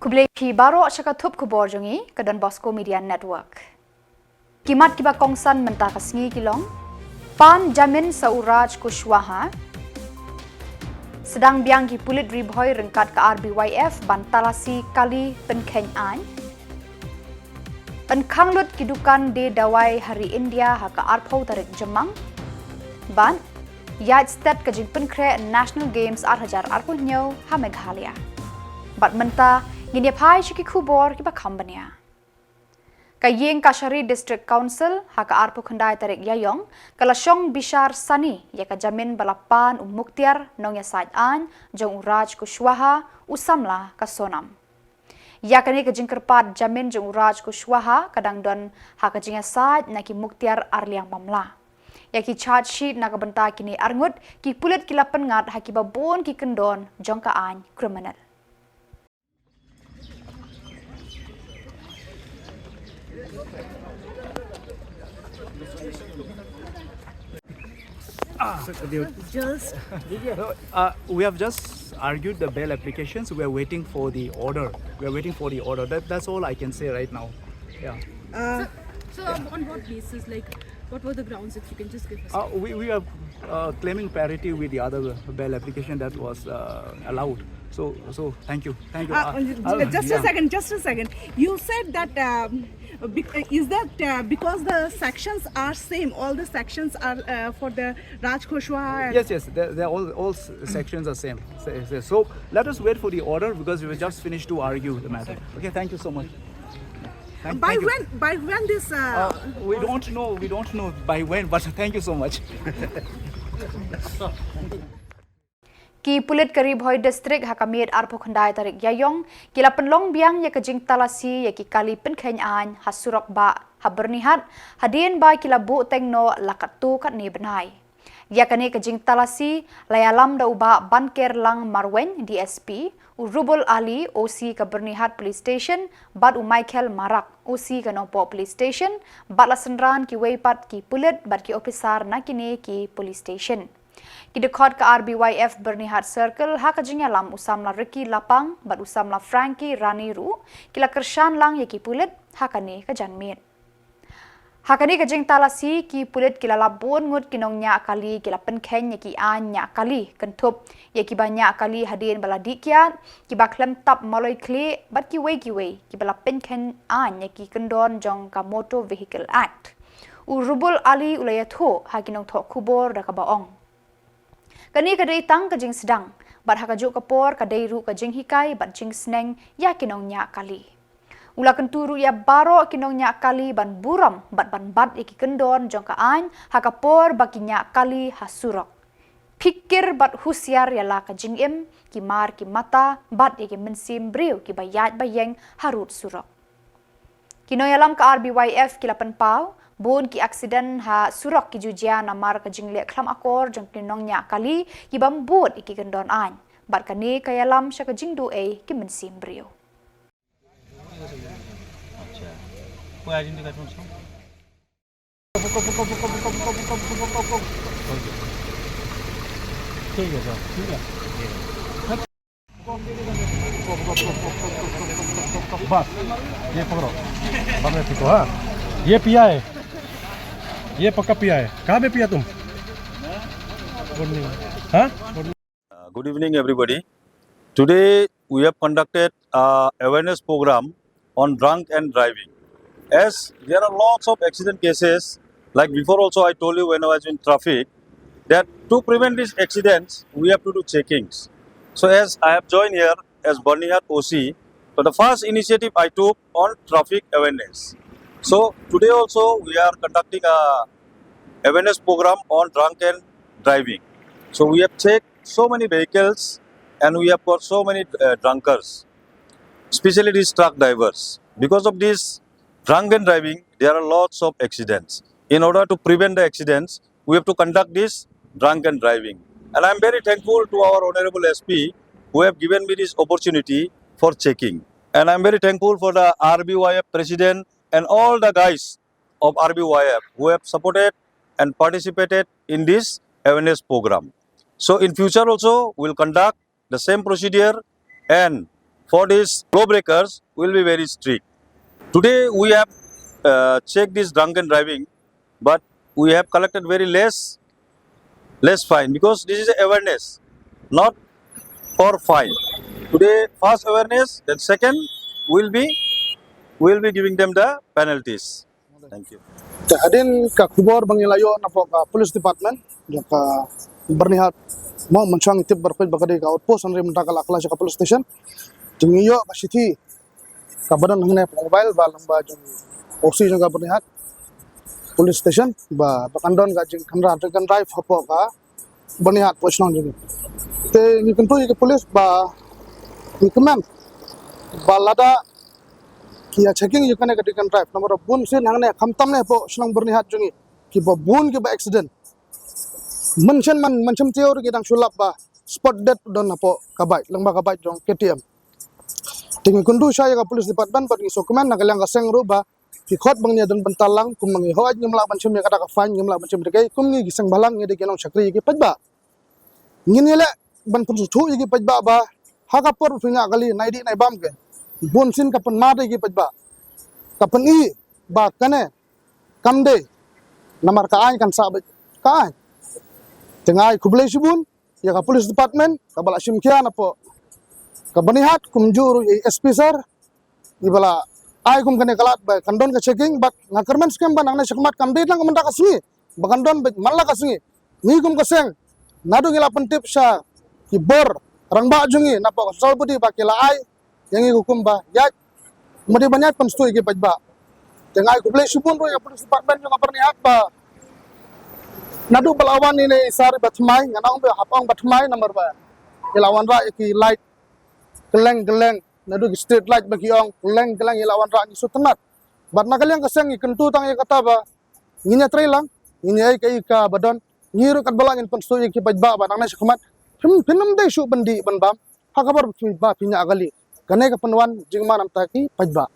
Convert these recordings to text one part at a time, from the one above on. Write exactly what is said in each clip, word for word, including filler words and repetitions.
Khublei phi baroh sha ka thup khubor jong ngi ka Don Bosco Media Network. Ki mat kiba kongsan mynta ka sngi ki long: Pan jamin sa u Raj Kushwaha. Sdang biang ki pulit Ri Bhoi ryngkat ka R B Y F ban talasi kali pynkheiñ aiñ. Pynkhang lut ki dukan die dawai ha ri India ha ka arphew tarik Jymmang. Bad ïaid stet ka jingpynkhreh National Games ar hajar arphew hynñiew ha Meghalaya. Bad mynta ngin ïa phai sha ki khubor kiba kham bniah. Ka Ïing Kashari District Council ha ka arphew khyndai tarik Ïaïong ka la shong bishar sani ïa ka jamin ba la pan u Muktiar, nongïasaid aiñ jong u Raj Kushwaha, u samla ka Sonam. Ïa kane ka jingkyrpad jamin jong u Raj Kushwaha ka dang don ha ka jingïasaid na ki Muktiar arliang mamla. Ïa ki charge sheet na ka bynta kine arngut ki pulit ki la pynngat ha kiba bun ki kyndon jong ka aiñ kriminal. Just uh, we have just argued the bail applications. We are waiting for the order. We are waiting for the order. That, that's all I can say right now. Yeah. Uh, so, so on what basis? Like, what were the grounds? If you can just give us. Uh, we, we are uh, claiming parity with the other bail application that was uh, allowed. So, so thank you. Thank you. Uh, uh, just yeah. a second, just a second. You said that. Um, is that uh, because the sections are same? All the sections are uh, for the Raj Kushwaha. Yes, yes. They're, they're all all sections are same. So, so let us wait for the order because we just finished to argue the matter. Okay. Thank you so much. Thank, by thank when? You. By when this? Uh, uh, we don't know. We don't know by when. But thank you so much. Ki pulit ka Ri Bhoi District ha ka miet arphew khyndai tarik Ïaïong ki la pynlong biang ïa ka jingtalasi ïa ki kali pynkheiñ aiñ ha surok bah ha Byrnihat hadien ba ki la buh teng noh la katto katne bnai. Ïa kane ka jingtalasi la ïalam da u Bah Bankerlang Marwein, D S P, u Rubul Ali, O C ka Byrnihat Police Station, bad u Michael Marak, O C ka Nongpoh Police Station, bad la synran kiwei pat ki pulit bad ki ophisar na kine ki police station. Ki dkhot ka R B Y F Byrnihat Circle ha ka jingïalam u samla Ricky Lapang bad u samla Frankie Rani ruh ki la kyrshan lang ïa ki pulit ha kane ka janmiet. Ha kane ka jingtalasi ki pulit ki la lap bun ngut ki nongñiah kali ki la pynkheiñ ïa ki aiñ ñiah kali kynthup ïa kiba ñiah kali hadien ba la dih kiad, kiba khlem tap maloi khlieh bad kiwei kiwei kiba la pynkheiñ aiñ ïa ki kyndon jong ka Motor Vehicle Act. U Rubul Ali u la ïathuh ha ki nongthoh khubor da kaba ong, kane ka dei tang ka jingsdang bad ha kajuh ka por ka dei ruh ka jinghikai bad jingsneng ïa ki nongñiah kali. U la kyntu ruh ïa baroh ki nongñiah kali ban burom bad ban bat ïa ki kyndon jong ka aiñ ha ka por ba ki ñiah kali ha surok. Phikir bad husiar ïa la ka jingim, ki mar ki mata bad ïa ki mynsiem briew kiba ïaid ba ïeng harud surok. Ki nongïalam ka R B Y F ki la pynpaw, bun ki aksiden ha surok ki ju jia namar ka jingleh khlam akor jong ki nongñiah kali ki bym bud ïa ki kyndon aiñ. Bad kane ka ïalam sha ka jingduh ei ki mynsiem briew. बस, ये पकड़ो। बाद में पीको, हाँ। ये पिया है, ये पक्का पिया है। कहाँ पे पिया तुम? हाँ? Uh, good evening, everybody. Today we have conducted a awareness program on drunk and driving. As there are lots of accident cases, like before also I told you when I was in traffic, that to prevent these accidents, we have to do checkings. So as I have joined here as Byrnihat O C, so the first initiative I took on traffic awareness. So today also we are conducting a awareness program on drunk and driving. So we have checked so many vehicles and we have got so many uh, drunkards, especially these truck drivers. Because of this drunk and driving, there are lots of accidents. In order to prevent the accidents, we have to conduct this drunk and driving. And I am very thankful to our Honorable S P who have given me this opportunity for checking. And I am very thankful for the R B Y F President and all the guys of R B Y F who have supported and participated in this awareness program. So in future also, we will conduct the same procedure and for these law breakers will be very strict. Today we have uh, checked this drunken driving, but we have collected very less less fine because this is awareness, not for fine. Today, first awareness, then second, we'll be we'll be giving them the penalties. Thank you. Te hadien ka khubor ba ngi la ïoh napoh ka police department jong ka Byrnihat, mo, mynshwa ngi tip bha ruh ba ka dei ka outpost, hynrei mynta ka la kylla sha ka police station. Te ngi ïoh ka shithi kaba don hangne hapoh mobile ba lyngba jong O C jong ka Byrnihat police station ba, ba kan don ka jingkhynra, jingkhynra hapoh ka Byrnihat, hapoh shnong jong ngi. Te ngi kyntu ïa ki police ba ngi kmen ba lada ki ïa checking ïa kane ka drink and drive, namar bun sien hangne, khamtam ne hapoh shnong Byrnihat jong ngi, kiba bun kiba accident. Mynshem man, mynshem taïew ruh ki dang shu lap ba spot dead don hapoh ka bike, lyngba ka bike jong K T M. Te ngi kyntu shai ïa ka police department bad ngi sngewkmen na ka liang ka seng ruh ba ki khot ba ngin ïa don bynta lang, kum ba ngi hooid ngim lah ban shim ïa kata ka fine, ngim lah ban shim ïa ka, kum ngi ki seng bhalang ngi dei ki nongshakri ïa ki paidbah. Ngin ïaleh ban pynsngewthuh ïa ki paidbah ba ha ka por ba phi ñiah kali, nai dih nai bam, ka bun sien ka pynmad ïa ki paidbah. Ka pyni ba kane kam dei, namar ka aiñ kan sah beit ka aiñ. Te nga ai khublei shibun ïa ka police department kaba la shim khia napoh ka Byrnihat, kumjuh ruh ïa i S P sir, iba la ai kum kane ka lad ba kan don ka checking, bad nga kyrmen skhem ba nangne shakhmat kam dei tang ka mynta ka sngi, ba kan don beit man la ka sngi. Ngi kum ka seng, naduh ngi la pyntip sha ki bor rangbah jong ngi napoh ka Central Body ba ki la ai ïa ngi ka hukum ba ïaid, mut ban ïaid pynstad ïa ki paidbah. Te nga ai khublei shibun ruh ïa ka police department jong ka Byrnihat ba naduh ba la wan ine i sir ba thymmai, ngan ong ba hap ong ba thymmai, namar ba i la wanrah ïa ki light kylleng kylleng, naduh ki street light ba ki ong, kylleng kylleng i la wanrah, ngi sngewtynnat. Bad na ka liang ka seng ngi kyntu tang ïa kata ba ngin ïatrei lang, ngin ïa ai kaei kaba don, ngi ruh katba lah ngin pynstad ïa ki paidbah ba nangne shakhmat phin, phin ym dei shuh ban dih ban bam ha ka por ba phi ñiah kali. Kane ka pynwan jingma namta ki paidbah.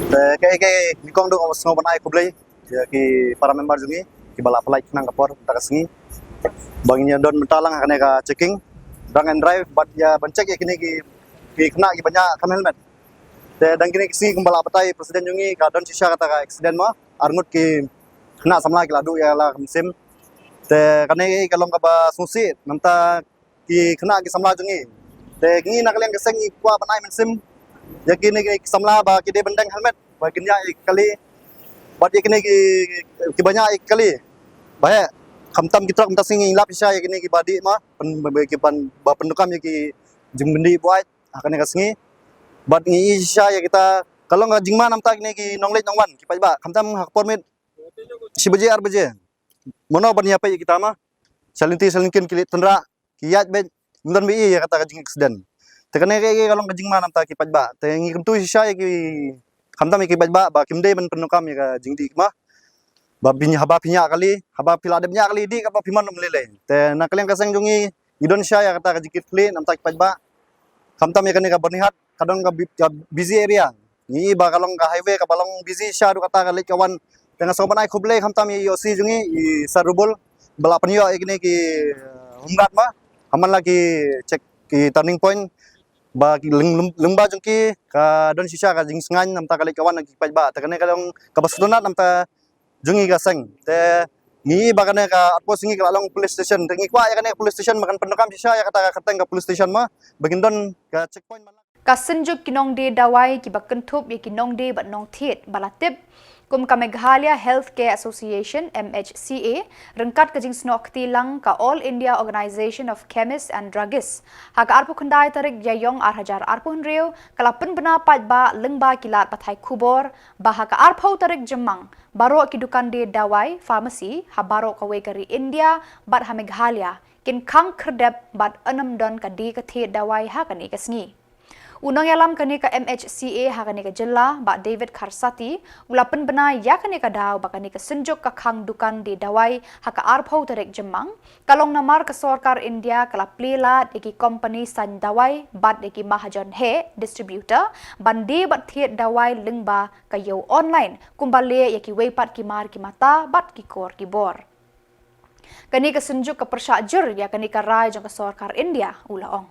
Te kaei kaei, nyngkong duh nga sngewbha ban ai khublei ïa ki para member jong ngi kiba la pynlait khnang ka por mynta ka sngi ba ngin ïa don bynta lang ha kane ka checking drunk and drive, bad ïa ban check ïa kine ki, ki khynnah kiba ñiah kham helmet. Te dang kine ki sngi kumba la batai president jong ngi, ka don shisha kata ka accident ma, arngut ki khynnah samla ki la duh ïa la ka mynsiem. Te kane ka long kaba sngewsih namta ki khynnah ki samla jong ngi. Te ngi na ka liang ka seng ngi kwah ban ai mynsiem ïa kine ki samla ba ki dei ban deng helmet ba kin ñiah ïa ki kali, bad ïa kine ki, kiba ñiah ïa ki kali ba heh. Khamtam ki trok, mynta ka sngi ngi lap shisha ïa kine kiba dih ma, pyn, ba, ki ban, ba pyndonkam ïa ki jingbyndi buaid ha kane ka sngi. Bad ngi ïohi shisha ïa kita, ka long ka jingma namta kine ki nongleit nongwan ki paidbah, khamtam ha ka por miet shi baje ar baje, mano ban ïa peit ïa kita ma, sha lynti sha lyngkhin ki leit tynrah, ki ïaid beit, ym don ba ïohi ïa kata ka jing accident. Te kane ka, ka long ka jingma namta ki paidbah. Te ngi kyntu shisha ïa ki, khamtam ïa ki paidbah ba kim dei ban pyndonkam ïa ka jingdih ma, ba phi, haba phi ñiah kali, haba phi la dep ñiah kali, dih katba phi mon ym lei lei. Te na ka liang ka seng jong ngi, ngi don shisha ïa kata ka jingkitkhlieh namta ki paidbah. Khamtam ïa kane ka Byrnihat, ka don ka bi-, ka busy area. Ngi i ba ka long ka highway kaba long busy shisha haduh katta ka leit ka wan. Te nga sngewbha ban ai khublei khamtam ïa i O C jong ngi, i Sir Rubul, ba la pynïoh ïa kine ki, eh, home guard ma, ha man la ki check ki turning point, ba ki lyng-, lyng-, lyngba jong ki ka don shisha ka jingsngaiñ namta ka leit ka wan ki paidbah. Te kane ka long kaba sngewtynnat namta jong ngi ka seng. Te ngi i ba kane ka outpost jong ngi ka la long police station. Te ngi kwah ïa kane ka police station ba kan pyndonkam shisha ïa kata ka kyrteng ka police station ma, ba kin don ka checkpoint man la. Ka Synjuk ki Nongdie Dawai kiba kynthup ïa ki nongdie bad nongthied ba la tip kum ka Meghalaya Healthcare Association, M H C A, ryngkat ka jingsnoh kti lang ka All India Organisation of Chemists and Druggists, ha ka arphew khyndai tarik Ïaiong ar hajar arphew hynriew, ka la pynbna paidbah lyngba ki lad pathai khubor ba ha ka arphew tarik Jymmang, baroh ki dukan die dawai, pharmacy, ha baroh kawei ka ri India bad ha Meghalaya kin khang khyrdep bad ym don ka die ka thied dawai ha kane ka sngi. U nongïalam kane ka M H C A ha kane ka jylla, Bah David Kharsati, u la pynbna ïa kane ka daw ba kane ka synjuk ka khang dukan die dawai ha ka arphew tarik Jymmang, ka long namar ka sorkar India ka la plie lad ïa ki kompani saiñ dawai bad ïa ki mahajon heh, distributor, ban die bad thied dawai lyngba ka ïew online, kumba leh ïa kiwei pat ki mar ki mata bad ki kor ki bor. Kane ka synjuk ka pyrshah jur ïa kane ka rai jong ka sorkar India, u la ong.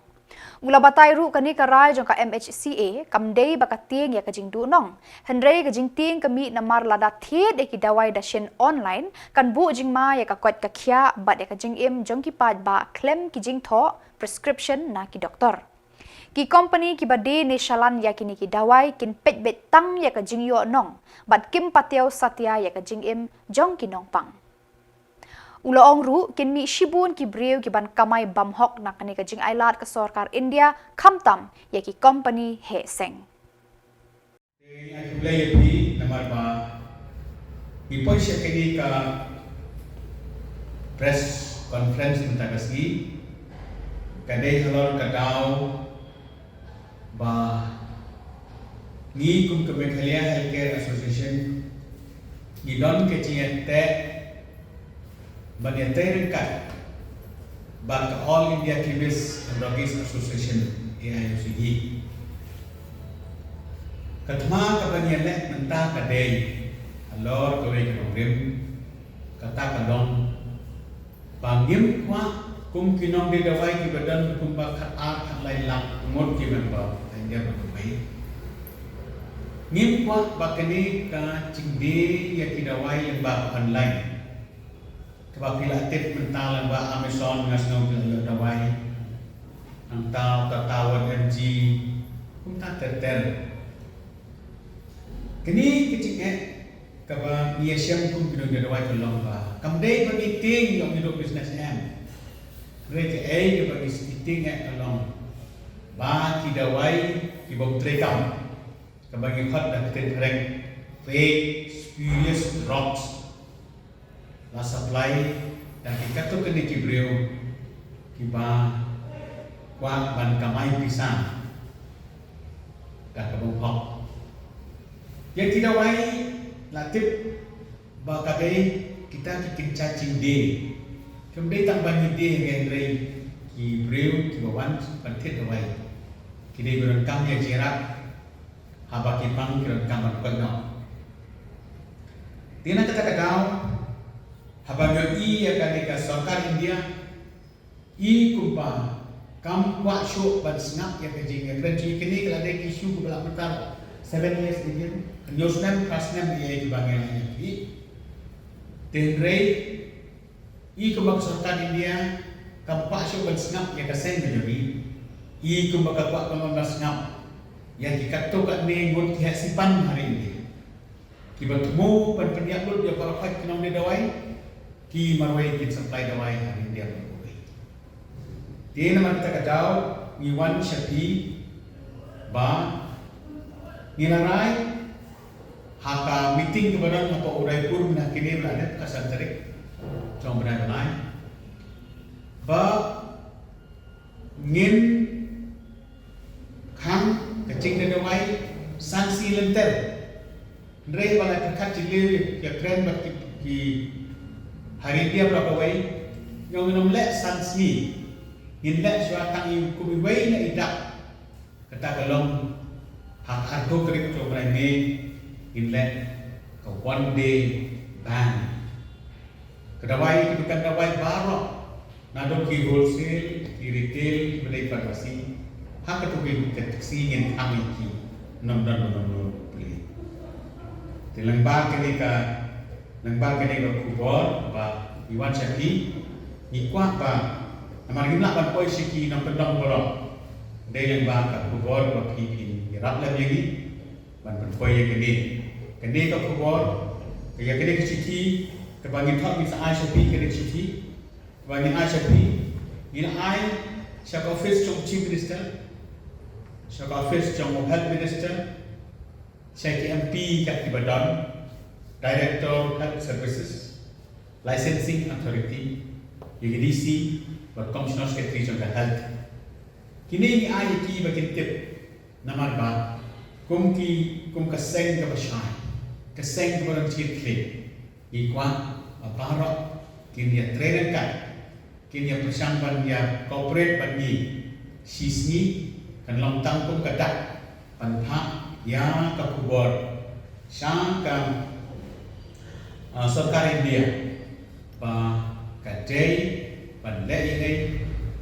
U la batai ruh kane ka rai jong ka M H C A kam dei ba ka tieng ïa ka jingduhnong, hynrei ka jingtieng ka mih namar lada thied ïa ki dawai dashin online kan buh jingma ïa ka koit ka khiah bad ïa ka jingim jong ki paidbah khlem ki jingthoh prescription na ki doktor. Ki kompani kiba die ne shalan ïa kine ki dawai kin peit beit tang ïa ka jingïoh nong bad kim patiaw satia ïa ka jingim jong ki nongpang. U la ong ruh kin mih shibun ki briew ki ban kamai bymhok na kane ka jingailad ka sorkar India khamtam ïa ki kompani heh seng. Te ngi ai khublei ïa phi namar ba ngi poi sha kane ka press conference mynta ka sngi. Ka dei halor ka daw ba ngi kum ka Meghalaya Healthcare Association ngi don ka jingïateh ban ïatrei ryngkat bad ka All India Chemists and Druggists Association, A I O C D. Ka thma kaba ngi ïaleh mynta ka dei halor kawei ka nongrim, kata ka long ba ngim kwah kum ki nongdie dawai kiba don kumba khat ar khat lai lak ngut ki member ha India bad Dubai. Ngim kwah ba kane ka jingdie ïa ki dawai lyngba ka online, kaba phi la tip mynta lyngba Amazon nga sngew phi la ïoh dawai, nangta uta Tower M G, kumta ter ter. Kane ka jingeh kaba ngi ïashem kum ki nongdie dawai ka long ba kam dei ba ngi tieng ïa u ngi dei business em. Hynrei kaei kaba ngi tieng eh ka long ba ki dawai ki bym treikam, kaba ngi khot da ka ktien phareng fake spurious drugs, la supply da ki katto katne ki briew kiba kwah ban kamai pisa da ka bymhok. Ïa ki dawai la tip ba ka dei kita ki kynja jingdie. Kam dei tang ba ngi die, hynrei ki briew kiba wan ban thied dawai ki dei ba donkam ïa jingïarap haba ki pang ki donkam ban koit noh. Te na kata ka daw, haba ngi ïohi ïa kane ka sorkar India i kumba kam kwah shuh ban sngap ïa ka jingïakren jong ngi, kane ka la dei ka issue kaba la pyntar seven years Indian, hynñiew snem, phra snem ïa kiba ngi la ïa ki. Te hynrei i kumba ka sorkar India kam kwah shuh ban sngap ïa ka seng ka jong ngi. I kumba ka kwah ban sngap ïa ki katto katne ngut ki heh sipan ha ri India kiba thmu ban pynïap lut ïa baroh khoit ki nongdie dawai, ki marwei kin supply dawai ha ri India bad Dubai. Te namar kata ka daw ngi wan sha phi ba ngi la rai ha ka meeting kaba don hapoh Udaipur mynta kine ba la dep ka san tarik jong u bnai ba lai ba ngin khang ka jingdie dawai san sngi lynter. Hynrei ba la pyrkhat jylliew ïakren bad ki, ki ha ri India baroh kawei, ngin ym leh san sngi, ngin leh shuwa tang ïa kum iwei na i dak. Kata ka long ha ka arphew tarik jong u bnai May ngin leh ka one day ban. Ka dawai, ka dukan dawai baroh, naduh ki wholesale, ki retail, ki ba dei pharmacy, ha kato ka sngi ngin khang ïa ki, ym don ba ym don pule. Te lyngba kane ka, lyngba kane ka khubor ba ngi wan sha phi, ngi kwah ba namar ngim lah ban poi sha ki nongkyndong baroh. Dei lyngba ka khubor ba phi phin ïarap lem ïa ngi ban pynpoi ïa kane, kane ka khubor, ïa kane ka shithi kaba ngin thoh, ngin sa ai sha phi, kane ka shithi kaba ngin ai sha phi, ngin ai sha ka office jong u Chief Minister, sha ka office jong u Health Minister, sha ki M P kat kiba don, Director Health Services, Licensing Authority, ïa ki D C bad Commissioner Secretary jong ka Health. Kine ngi ai ïa ki ba kin tip namar ba kum ki, kum ka seng kaba shai, ka seng kaba don jingkitkhlieh, ngi kwah ba baroh kin ïatrei ryngkat, kin ïa pyrshang ban ïa cooperate bad ngi. Shisngi kan long tang kum ka dak ban phah ïa ka khubor sha ka, ah, sorkar India ba ka dei ban leh ei ei,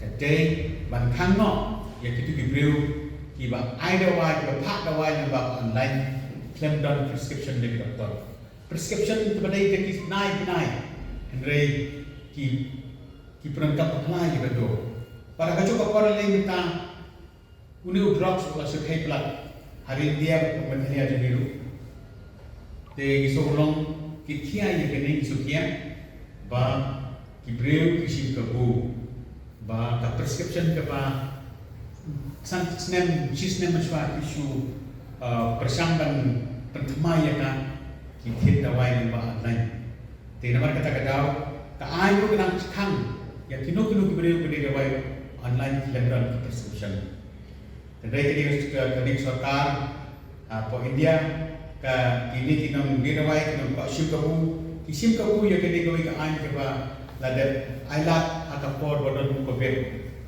ka dei ban khang noh Ïa kitu ki briew kiba ai dawai, kiba phah dawai lyngba online, khlem don prescription da ki doktor. Prescription te ba dei da ki bnai bnai, hynrei ki ki pyndonkam pynhla ïa ka dor. Bad ha kajuh ka por lei mynta, une u drugs u la shu khie palat ha ri India bad Meghalaya jong ngi ruh. Te ngi shu long ki khia ïa kane, ngi shu khia ba ki briew ki shim kabu ba ka prescription kaba san snem, shi snem mynshuwa ki shu, uh, pyrshang ban pynthymmai ïa ka, ki thied dawai lyngba online. Te namar kata ka daw ka aiñ ruh ka dang khang ïa kino kino ki briew ki dei dawai online khlem don ka prescription. Hynrei ka dei ka, ka dei sorkar, ah, hapoh India, ka kine ki nongdie dawai, ki nongkoh shim kabu, ki shim kabu ïa kane kawei ka aiñ kaba la dep ailad ha ka por ba don u Covid.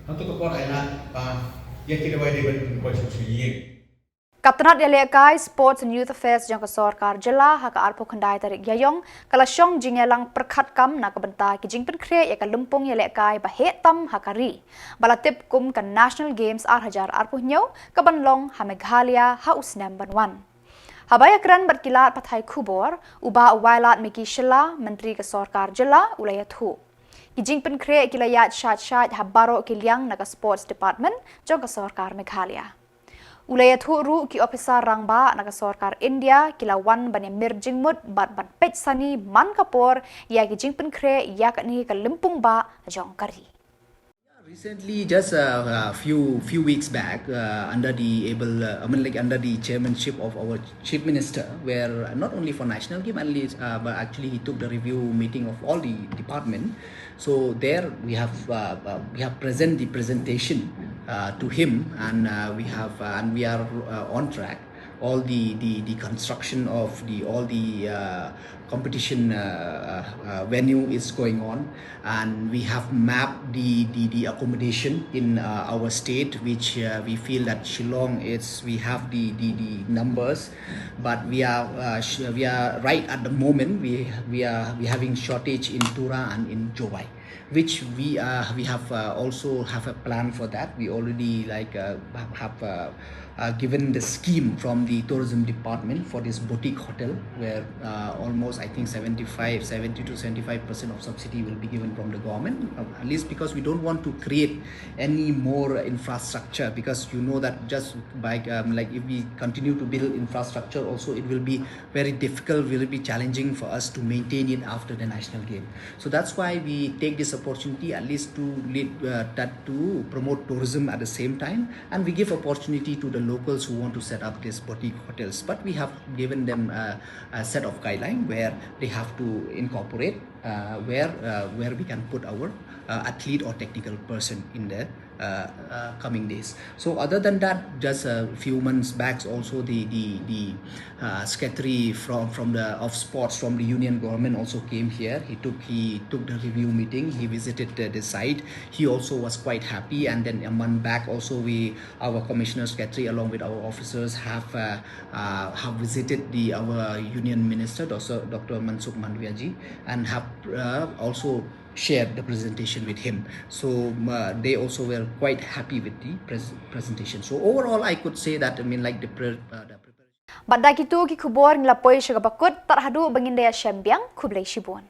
Hangto ka por ailad ba ïa ki dawai dei ban pynpoi sha sha ïing. Ka tnat ïalehkai Sports and Youth Affairs jong ka sorkar jylla ha ka arphew khyndai tarik Ïaïong ka la shong jingïalang pyrkhat kam na ka bynta ki jingpynkhreh ïa ka lympung ïalehkai ba heh tam ha ka ri, ba la tip kum ka National Games ar hajar arphew hynñiew, ka ban long ha Meghalaya ha u snem ban wan. Haba ïakren bad ki lad pathai khubor, u Bah Wailadmiki Shylla, Myntri ka sorkar jylla, u la ïathuh, ki jingpynkhreh ki la ïaid shait shait ha baroh ki liang na ka Sports Department jong ka sorkar Meghalaya. U la ïathuh ruh, ki ophisar rangbah na ka sorkar India ki la wan ban ïamir jingmut bad ban peit sani man ka por ïa ki jingpynkhreh ïa kane ka lympung bah jong ka ri. Recently, just a, a few few weeks back, uh, under the able, uh, I mean, like, under the chairmanship of our chief minister, where not only for national game, only, uh, but actually he took the review meeting of all the department. So there we have, uh, uh, we have present the presentation, uh, to him, and, uh, we have, uh, and we are, uh, on track. All the, the, the construction of the, all the, uh, competition, uh, uh, uh, venue is going on, and we have mapped the, the, the accommodation in, uh, our state, which, uh, we feel that Shillong is, we have the, the, the numbers, but we are, uh, sh- we are right at the moment, we, we are, we having shortage in Tura and in Jowai, which we, uh, we have, uh, also have a plan for that. We already, like, uh, have, have, uh, uh, given the scheme from the tourism department for this boutique hotel, where, uh, almost, I think, seventy-five, seventy to seventy-five percent of subsidy will be given from the government, uh, at least because we don't want to create any more infrastructure, because you know that just by, um, like, if we continue to build infrastructure also, it will be very difficult, will be challenging for us to maintain it after the national game. So that's why we take this opportunity at least to lead, uh, that to promote tourism at the same time, and we give opportunity to the locals who want to set up these boutique hotels. But we have given them a, a set of guideline where they have to incorporate, uh, where, uh, where we can put our, uh, athlete or technical person in the, uh, uh, coming days. So other than that, just a few months back also, the the the uh, secretary from from the of sports from the union government also came here. He took he took the review meeting. He visited the, the site. He also was quite happy. And then a month back also, we, our commissioner secretary, along with our officers, have, uh, uh, have visited the our union minister, Doctor Doctor Mansukh Mandaviya ji, and have, uh, also shared the presentation with him. So, uh, they also were quite happy with the pres- presentation. So overall, I could say that, I mean, like, the, pre- uh, the preparation. Bad da kitu ki khubor ngi la poi sha kaba kut, tad haduh ba ngin da ïashem biang, khublei shibun.